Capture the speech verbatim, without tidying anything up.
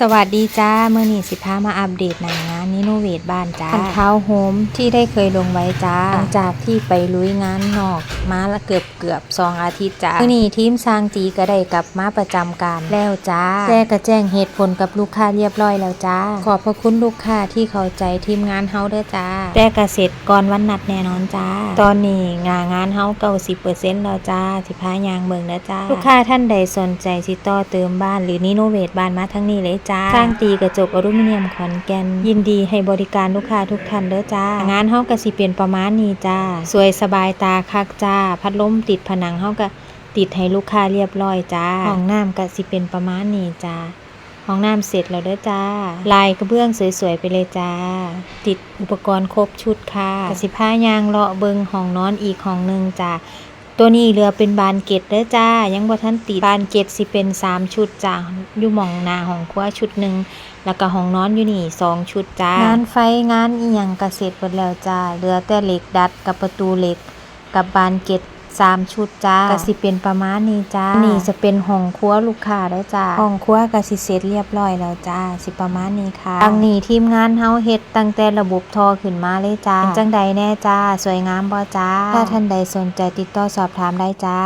สวัสดีจ้า มื้อนี้สิพามาอัปเดตหน้างานรีโนเวทบ้านจ้า บ้านทาวน์โฮมที่ได้เคยลงไว้จ้า หลังจากที่ไปลุยงานนอกมาละเกือบเกือบสองอาทิตย์จ้า มื้อนี้ทีมช่างตีก็ได้กลับมาประจำการแล้วจ้า แต่ก็แจ้งเหตุผลกับลูกค้าเรียบร้อยแล้วจ้า ขอบพระคุณลูกค้าที่เข้าใจทีมงานเฮาเด้อจ้า แต่ก็เสร็จก่อนวันนัดแน่นอนจ้า ตอนนี้หน้างานเฮาเก้าสิบเปอร์เซ็นต์แล้วจ้า สิพาย่างเบิ่งเด้อจ้า ลูกค้าท่านใดสนใจสิต่อเติมบ้านหรือรีโนเวทบ้านมาทางนี้เลยจ้า ช่างตีกระจกอลูมิเนียมขอนแก่น ยินดีให้บริการลูกค้าทุกท่านเด้อจ้า งานเฮาก็สิเป็นประมาณนี้จ้า สวยสบายตาคักจ้า พัดลมติดผนังเฮาก็ติดให้ลูกค้าเรียบร้อยจ้า ห้องน้ำก็สิเป็นประมาณนี้จ้า ห้องน้ำเสร็จแล้วเด้อจ้า ลายกระเบื้องสวยๆไปเลยจ้า ติดอุปกรณ์ครบชุดค่ะ ก็สิพาย่างเลาะเบิ่งห้องนอนอีกห้องหนึ่งจ้า ตัวนี้เหลือเป็นบานเกล็ดเด้อจ้า ยังบ่ทันติด บานเกล็ดสิเป็นสามชุดจ้า อยู่หม่องหน้าห้องครัวชุดหนึ่ง แล้วก็ห้องนอนอยู่นี่สองชุดจ้า งานไฟงานอีหยังก็เสร็จเบิดแล้วจ้า เหลือแต่เหล็กดัดกับประตูเหล็กกับบานเกล็ดสามชุดจ้า ก็สิเป็นประมาณนี้จ้า นี่จะเป็นห้องครัวลูกค้าเด้อจ้า ห้องครัวก็สิเสร็จเรียบร้อยแล้วจ้า สิประมาณนี้ค่ะ อันนี้ทีมงานเฮาเฮ็ดตั้งแต่ระบบท่อขึ้นมาเลยจ้า เป็นจั่งใดแน่จ้า สวยงามบ่จ้า ถ้าท่านใดสนใจติดต่อสอบถามได้จ้า